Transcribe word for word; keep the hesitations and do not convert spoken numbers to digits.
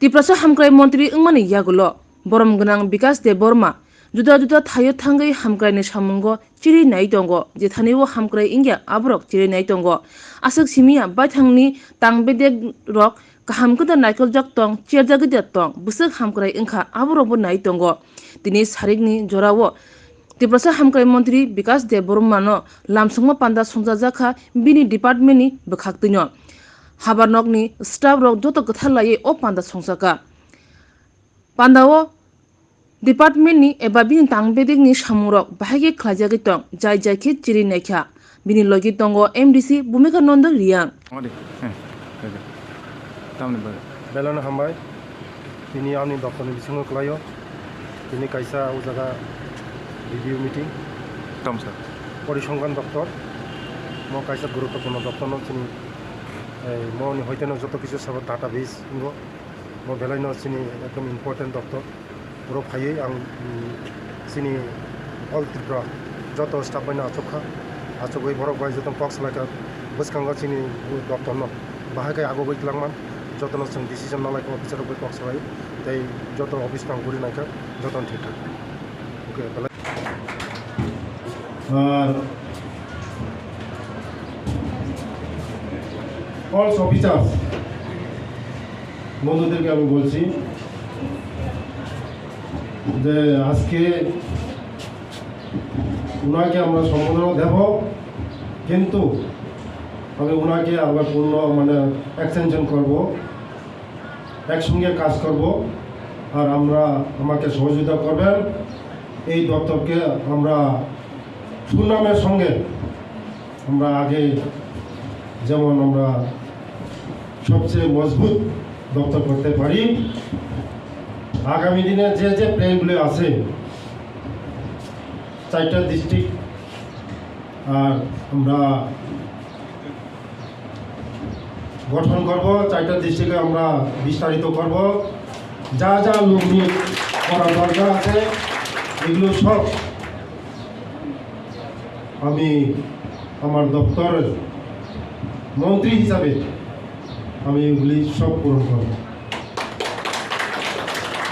Tiprasa hamkrai montri wngmani yagulo borom gwnang Bikas Debbarma juda juda thaio thangwi hamkraini samungo chiri nai tongo, jethani o hamkrai wngya aborok chiri nai tongo. Aswk simiya baithangni tang bedek rok kaham khe da naikoljak tong, cherjagwi da tong, bwswk hamkrai wngkha aborokbo nai tongo. Tini sarikni jorao Tiprasa hamkrai montri Bikas Debbarmano lamsongma panda songchajakha bini departmentni bwkhaktwino. Habar nokni staff rok joto kwthar laiwi o panda songchakha. Pandao departmentni eba bini tang bedekni samungrok bahai khe khlaijagwi tong, jai jai khe chiri naikha. Bini logi tongo M D C Bhumika Nanda Riyang. Ode, eh, ode. Tamni bagwi. Belano hambai. Tini ani doptorni bisingo kwlaio. Tini kaisa o jaga review meeting. Tom sir. Porisongkhan doptor. Mo kaisa guruttopurno doptorno chini, eh, moni hoiteno joto kisu sabo database ingo. Mo belaino chini ekdom important doptor. Borok phaiwi ang, mm, chini all Tripura joto staff bai no achuk kha. Achugwi borok bai joto kok salai kha. Bwskango chini doptor no bahai khe agugwi twlangman. Joto no chwng decision nalai kha officer rok bai kok salai. Tei joto office no ang guri nai kha. Joto no thik thak. Okay, belai. আর all officers বন্ধুদেরকে আমি বলছি যে আজকে ওনাকে আমরা সম্বর্ধনা দেব, কিন্তু আমি ওনাকে আবার পূর্ণ মানে এক্সটেনশন করব। একসঙ্গে কাজ করব। আর আমরা, আমাকে সহযোগিতা করবেন। এই দপ্তরকে আমরা সুনামের সঙ্গে আমরা আগে যেমন আমরা সবচেয়ে মজবুত দপ্তর করতে পারি, আগামী দিনে যে যে প্ল্যানগুলি আছে, চারটা ডিস্ট্রিক্ট আর আমরা গঠন করব, চারটা ডিস্ট্রিক্টে আমরা বিস্তারিত করব। যা যা লুমিং করা দরকার আছে, এগুলো সব আমি আমার দপ্তরের মন্ত্রী হিসাবে আমি এগুলি সব পূরণ করব।